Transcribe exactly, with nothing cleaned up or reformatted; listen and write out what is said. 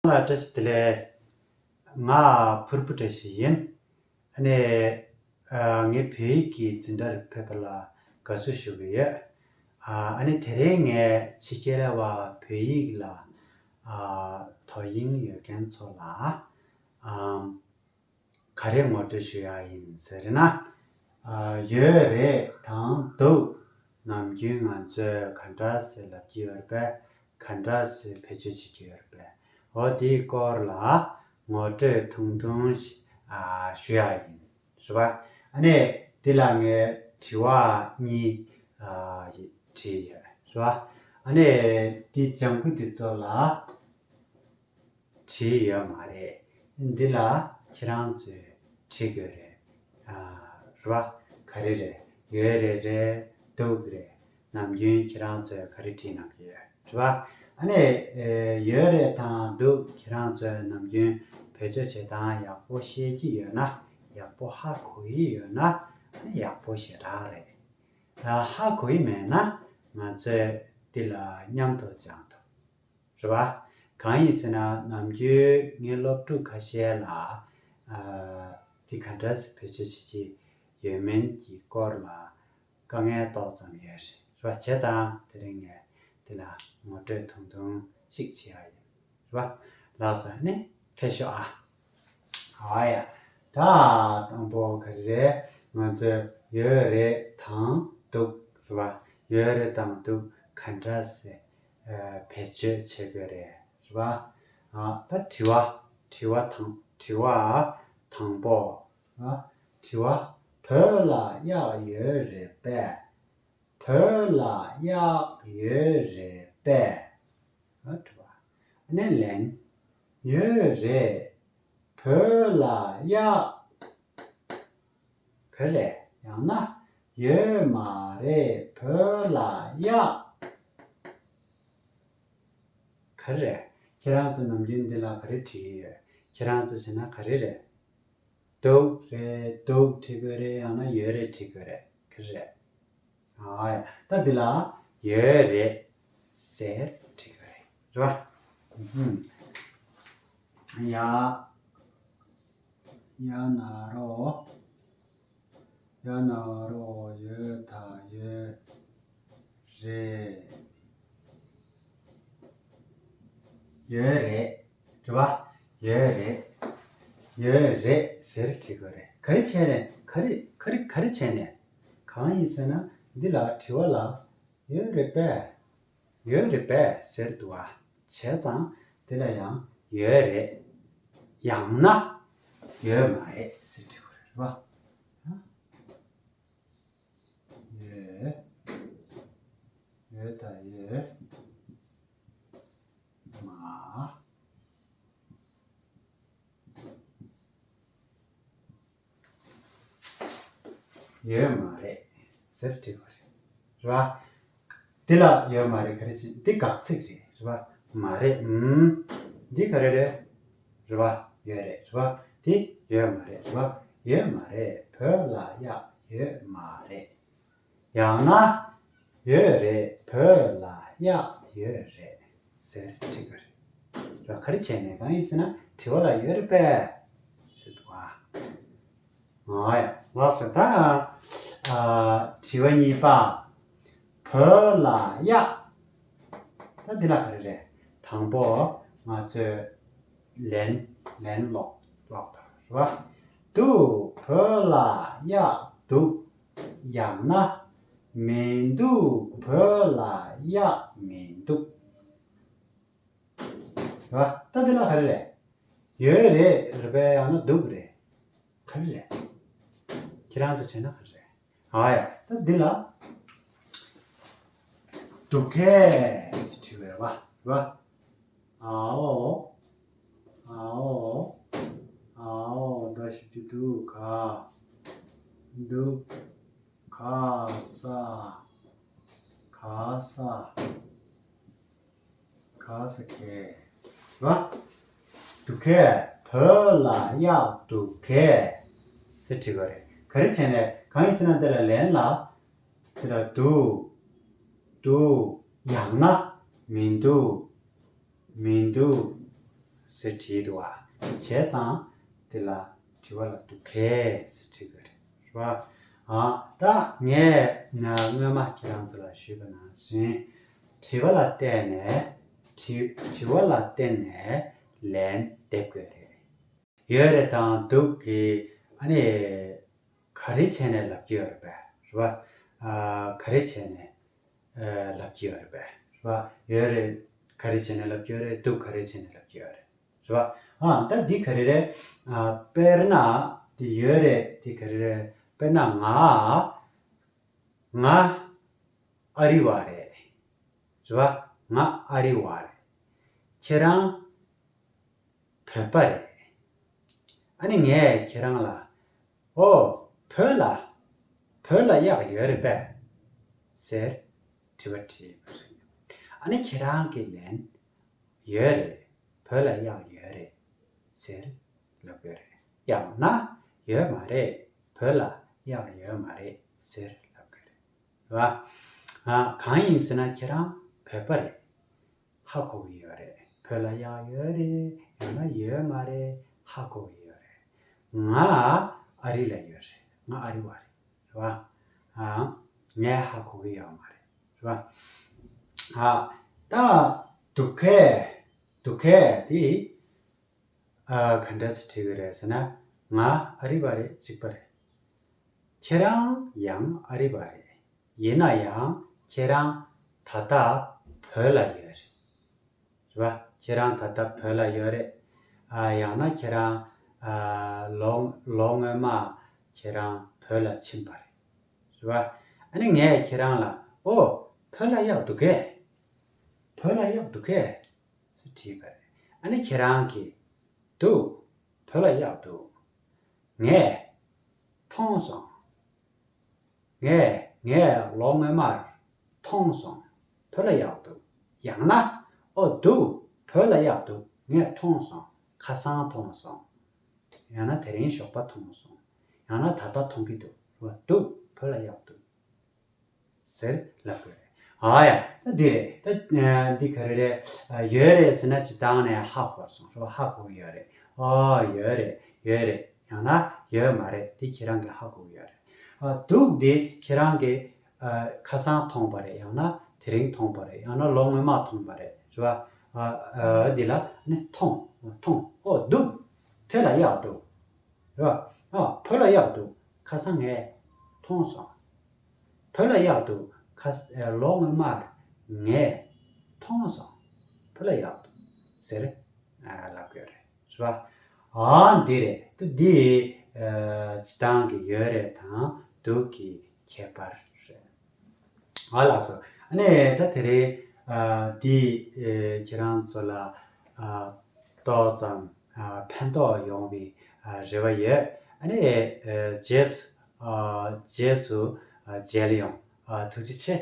ལ་བཀྲ་ཤིས་བདེ་ལེགས། ང་ཕུར་བུ་བཀྲ་ཤིས་ཡིན། ཨ་ནི། ཨ། ངས་བོད་ཡིག་གི་འཛིན་གྲྭར་ཕེབས་པ་ལ་དགའ་བསུ་ཞུ་གི་ཡོད། ཨ། ཨ་ནི་དེ་རིང་ངས་ཕྱི་རྒྱལ་བ་བོད་ཡིག་ལ། ཨ། དོ་དབྱིངས་ཡོད་མཁན་ཚོ་ལ། ཨ། ག་རེ་ངོ་སྤྲོད་ཞུ་ཡ་ཡིན་ཟེར་ན། ཨ། ཡོད་རེད་དང་འདུག་ནམ་རྒྱུན་ང་ཚོས་ག་འདྲ་ཟེར་ལབ་ཀྱི་ཡོད་རེད་པས། ག་འདྲ་ཟེར་བེད་སྤྱོད་བྱེད་ཀྱི་ཡོད་རེད་པས། འོ་དེའི་སྐོར་ལ་ངོ་སྤྲོད་ཐུང་ཐུང་ཞིག་ཨ། ཞུ་ཡ་ཡིན། རེད་པ། ཨ་ནི་འདི་ལ་ངས་དྲི་བ་གཉིས། ཨ། བྲིས་ཡོད། རེད་པ། ཨ་ནི་འདི་ལྗང་ཁུ་འདི་ཚོ་ལ་བྲིས་ཡོད་མ་རེད། འདི་ལ་ཁྱེད་རང་ཚོས་བྲིས་དགོས་རེད། ཨ། རེད་པ། ག་རེ་རེད། ཡོད་རེད་རེད། འདུག་རེད། ནམ་རྒྱུན་ཁྱེད་རང་ཚོས་ག་རེ་བྲིས་གནང་གི་ཡོད། རེད་པ། ཨ་ནི། ཨེ། ཡོད་རེད་དང་འདུག་ཁྱེད་རང་ཚོས་ནམ་རྒྱུན་བེད་སྤྱོད་བྱེད་སྟངས་ཡག་པོ་ཤེས་ཀྱི་ཡོད་ན། ཡག་པོ་ཧ་གོ་ཡི་ཡོད་ན། ཨ་ནི་ཡག་པོ་ཞེ་དྲག་རེད། ཨ། ཧ་གོ་ཡི་མེད་ན་ང་ཚོས་འདི་ལ་མཉམ་དུ་སྦྱང་ཐུབ། རེད་པ། གང་ཡིན་ཟེར་ན་ནམ་རྒྱུན་ངའི་སློབ་ཕྲུག་ཁ་ཤས་ལ། ཨ། འདི་ག་འདྲ་སེ་བེད་སྤྱོད་བྱེད་ཀྱི་ཡོད་མིན་གྱི་སྐོར་ལ་དཀའ་ངལ་ཏོག་ཙམ་ཡོད་རེད། རེད་པ། བྱས་ཙང་དེ་རིང་ངས་འདི་ལ་ངོ་སྤྲོད་ཐུང་ཐུང་ཞིག་བྱེད་ཡ་ཡིན། རེད་པ། ལགས་སོ། ཨ་ནི་ཕེབས་ཤོག་ཨ། ཨ་ཡ། ད་དང་པོ་ག་རེ་རེད། ང་ཚོས་ཡོད་རེད་དང་འདུག་རེད་པ། ཡོད་རེད་དང་འདུག་ག་འདྲ་སེ། ཨ། བེད་སྤྱོད་བྱེད་དགོས་རེད། རེད་པ། ཨ། ད་དྲི་བ། དྲི་བ་དང་། དྲི་བ་དང་པོ། ཨ། དྲི་བ། བོད་ལ་གཡག་ཡོད་རེད་པས། བོད་ལ་གཡག་ཡོད་རེད་པས། ཨ། དྲི་བ། ཨ་ནི་ལན། ཡོད་རེད། བོད་ལ་གཡག་ག་རེ་རེད། ཡང་ན་ཡོད་མ་རེད། བོད་ལ་གཡག་ག་རེ་རེད། ཁྱེད་རང་ཚོ་ནམ་རྒྱུན་འདི་ལ་ག་རེ་བྲིས་ཀྱི་ཡོད། ཁྱེད་རང་ཚོ་བྱས་ན་ག་རེ་རེད། འདུག་རེད། འདུག་བྲིས་དགོས་རེད། ཡང་ན་ཡོད་རེད་བྲིས་དགོས་རེད། ག་རེ་རེད། ཨ་ཡ། ད་འདི་ལ་ཡོད་རེད་ཟེར་བྲིས་དགོས་རེད། རེད་པ། ཧུམ། ཡ། ཡ་ན་རོ། ཡ་ན་རོ། ཡོད་ད་ཡོད་རེད། ཡོད་རེད། རེད་པ། ཡོད་རེད། ཡོད་རེད་ཟེར་བྲིས་དགོས་རེད། ག་རེ་བྱས་ནས། ག་རེ་ག་རེ་ག་རེ་བྱས་ནས། གང་ཡིན་ཟེར་ན་འདི་ལ་དྲི་བ་ལ་ཡོད་རེད་པས། ཡོད་རེད་པས་ཟེར་འདུག་པ། བྱས་ཙང་དེ་ལ་ཡང་ཡོད་རེད། ཡང་ན་ཡོད་མ་རེད་ཟེར་འབྲི་དགོས་རེད་པ། ཡོད། ཡོད་ད་ཡོད་མ། ཡོད་མ་རེད་ཟེར་འབྲི་དགོས་རེད། རེད་པ། འདི་ལ་ཡོད་མ་རེད། ག་རེ་བྱེད། འདི་དགག་ཚིག་རེད། རེད་པ། མ་རེད། ཨུམ། འདི་ག་རེ་རེད། རེད་པ། ཡོད་རེད། རེད་པ། འདི་ཡོད་མ་རེད། རེད་པ། ཡོད་མ་རེད། བོད་ལ་གཡག་ཡོད་མ་རེད། ཡང་ན། ཡོད་རེད། བོད་ལ་གཡག་ཡོད་རེད་ཟེར་འབྲི་དགོས་རེད། རེད། ག་རེ་བྱས་ནས། གང་ཡིན་ཟེར་ན་དྲི་བ་ལ་ཡོད་རེད་པས་ཟེར་འདུག་པ། ཨ་ཡ། ལགས་སོ། ད། ཨ། དྲི་བ་གཉིས་པ། བོད་ལ་གཡག་ད་འདི་ལ་ག་རེ་རེད། དང་པོ་ང་ཚོས་ལན། ལན་ཀློག་ཀློག་དང་། རེད་པ། འདུག་བོད་ལ་གཡག་འདུག་ཡང་ན། མི་འདུག་བོད་ལ་གཡག་མི་འདུག་རེད་པ། ད་འདི་ལ་ག་རེ་རེད། ཡོད་རེད། རེད་པས། ཡང་ན་འདུག་རེད། ག་རེ་རེད། ཁྱེད་རང་ཚོ་བྱས་ན་ག་རེ་རེད། ཨ་ཡ། ད་འདི་ལ་འདུག་གས་ཟེར་བྲིས་པ་རེད་པ། རེད་པ། ཨའོ། ཨའོ། ཨའོ། ཟླ་བཞི་བཅུ་དྲུག་ག་འདུག་ག་ས། ག་ས། ག་ས་གས། རེད་པ། འདུག་གས། བོད་ལ་གཡག་འདུག་གས་ཟེར་བྲིས་པ་རེད། ག་རེ་བྱས་ནས། གང་ཡིན་ཟེར་ན་འདི་ལ་ལན་ལ། འདི་ལ་འདུག་འདུག་ཡང་ན། མི་འདུག་མི་འདུག་ཟེར་བྲིས་འདུག་བ། བྱས་ཙང་དེ་ལ་དྲི་བ་ལ་སྡུག་ཁའི་ཟེར་བྲིས་དགོས་རེད། རེད་བ། ཨ། ད་ངས་ན་སྔོན་མ་ཁྱེད་རང་ཚོ་ལ་ཞུས་པ་ནང་བཞིན། དྲི་བ་ལ་བརྟེན་ནས་དྲི་དྲི་བ་ལ་བརྟེན་ནས་ལན་འདེབས་དགོས་རེད། ཡོད་རེད་དང་འདུག་གི། ཨ་ནི། ག་རེ་བྱས་ནས་ལབ་ཀྱི་ཡོད་རེད་པས། རེད་བ། ཨ། ག་རེ་བྱས་ནས། ཨ། ལབ་ཀྱི་ཡོད་རེད་པས། རེད་བ། ཡོད་རེད། ག་རེ་བྱས་ནས་ལབ་ཀྱི་ཡོད་རེད། འདུག་ག་རེ་བྱས་ནས་ལབ་ཀྱི་ཡོད་རེད། རེད་བ། ཨ། ད་འདི་ག་རེ་རེད། ཨ། དཔེར་ན། འདི་ཡོད་རེད། འདི་ག་རེ་རེད། དཔེར་ན་ང་། ང་ཨ་རི་བ་རེད། རེད་བ། ང་ཨ་རི་བ་རེད། ཁྱེད་རང་བོད་པ་རེད། ཨ་ནི་ངས་ཁྱེད་རང་ལ། ཨོ། བོད་ལ། བོད་ལ་གཡག་ཡོད་རེད་པས། ཟེར་དྲི་བ་དྲིས་པ་རེད། ཨ་ནི་ཁྱེད་རང་གིས་ལན། ཡོད་རེད། བོད་ལ་གཡག་ཡོད་རེད། ཟེར་ལབ་དགོས་རེད། ཡང་ན། ཡོད་མ་རེད། བོད་ལ་གཡག་ཡོད་མ་རེད། ཟེར་ལབ་དགོས་རེད། རེད་བ། ཨ། གང་ཡིན་ཟེར་ན་ཁྱེད་རང་བོད་པ་རེད། ཧ་གོ་གི་ཡོད་རེད། བོད་ལ་གཡག་ཡོད་རེད། ཡང་ན་ཡོད་མ་རེད། ཧ་གོ་གི་ཡོད་རེད། ང་ཨ་རི་ལ་ཡོད་རེད། ང་ཨ་རི་བ་རེད། རེད་བ། ཨ། ངས་ཧ་གོ་གི་ཡོད་མ་རེད། རེད་བ། ཨ། ད་སྡུག་ཁའི། སྡུག་ཁའི་དེ། ཨ། ག་འདྲ་སེ་བྲིས་ཀྱི་རེད་ཟེར་ན། ང་ཨ་རི་བ་རེད། གཅིག་པ་རེད། ཁྱེད་རང་ཡང་ཨ་རི་བ་རེད། ཡིན་ན་ཡང་ཁྱེད་རང་ད་ལྟ་བོད་ལ་ཡོད་རེད། རེད་བ། ཁྱེད་རང་ད་ལྟ་བོད་ལ་ཡོད་རེད། ཨ། ཡང་ན་ཁྱེད་རང་། ཨ། ལོ་ལོ་སྔོན་མ་ཁྱེད་རང་བོད་ལ་ཕྱིན་པ་རེད། རེད་བ། ཨ་ནི་ངས་ཁྱེད་རང་ལ། ཨོ། བོད་ལ་གཡག་འདུག་གས། བོད་ལ་གཡག་འདུག་གས། ཟེར་དྲིས་པ་རེད། ཨ་ནི་ཁྱེད་རང་གིས། འདུག་བོད་ལ་གཡག་འདུག་ངས་མཐོང་སོང་། ངས་ངས་ལོ་སྔོན་མར་མཐོང་སོང་། བོད་ལ་གཡག་འདུག་ཡང་ན། ཨོ་འདུག་བོད་ལ་གཡག་འདུག་ངས་མཐོང་སོང་། ཁ་སང་མཐོང་སོང་། ཡང་ན་དེ་རིང་ཞོགས་པ་མཐོང་སོང་། ཡང་ན་ད་ལྟ་མཐོང་གི་འདུག་འདུག་བོད་ལ་གཡག་འདུག་ཟེར་ལབ་དགོས་རེད། ཨ་ཡ། ད་འདི་རེད། ད་འདི་ག་རེ་རེད། ཡོད་རེད་ཟེར་ན་སྤྱིར་བཏང་ནས་ཧ་གོ་སོང་། ཧ་གོ་གི་ཡོད་རེད། ཨོ་ཡོད་རེད། ཡོད་རེད། ཡང་ན་ཡོད་མ་རེད། འདི་ཁྱེད་རང་གིས་ཧ་གོ་གི་ཡོད་རེད། ཨ། འདུག་འདི་ཁྱེད་རང་གིས། ཨ། ཁ་སང་མཐོང་པ་རེད། ཡང་ན་དེ་རིང་མཐོང་པ་རེད། ཡང་ན་ལོ་སྔོན་མ་མཐོང་པ་རེད། རེད་བ། ཨ། ཨ། འདི་ལ་ནི་མཐོང་། མཐོང་། ཨོ་འདུག་དེ་ལ་གཡག་འདུག་རེད་བ། ཨ། བོད་ལ་གཡག་འདུག་ཁ་སང་ངས་མཐོང་སོང་། བོད་ལ་གཡག་འདུག་ཁ་ས་ཨ། ལོ་སྔོན་མར་ངས་མཐོང་སོང་། བོད་ལ་གཡག་འདུག་ཟེར། ཨ། ལབ་དགོས་རེད། རེད་བ། ཨ། འདི་རེད། ད་འདི། ཨ། སྤྱིར་བཏང་གི་ཡོད་རེད་དང་འདུག་གི་ཁྱད་པར་རེད། ཨ། ལགས་སོ། ཨ་ནི་ད་དེ་རིང་། ཨ། འདི། ཨ། ཁྱེད་རང་ཚོ་ལ། ཨ། ཏོག་ཙམ། ཨ། ཕན་ཐོགས་ཡོང་བའི། ཨ། རེ་བ་ཡོད། ཨ་ནི། ཨ། རྗེས་སུ། ཨ། རྗེས་སུ། ཨ། མཇལ་ཡོང་། ཨ། ཐུགས་རྗེ་ཆེ།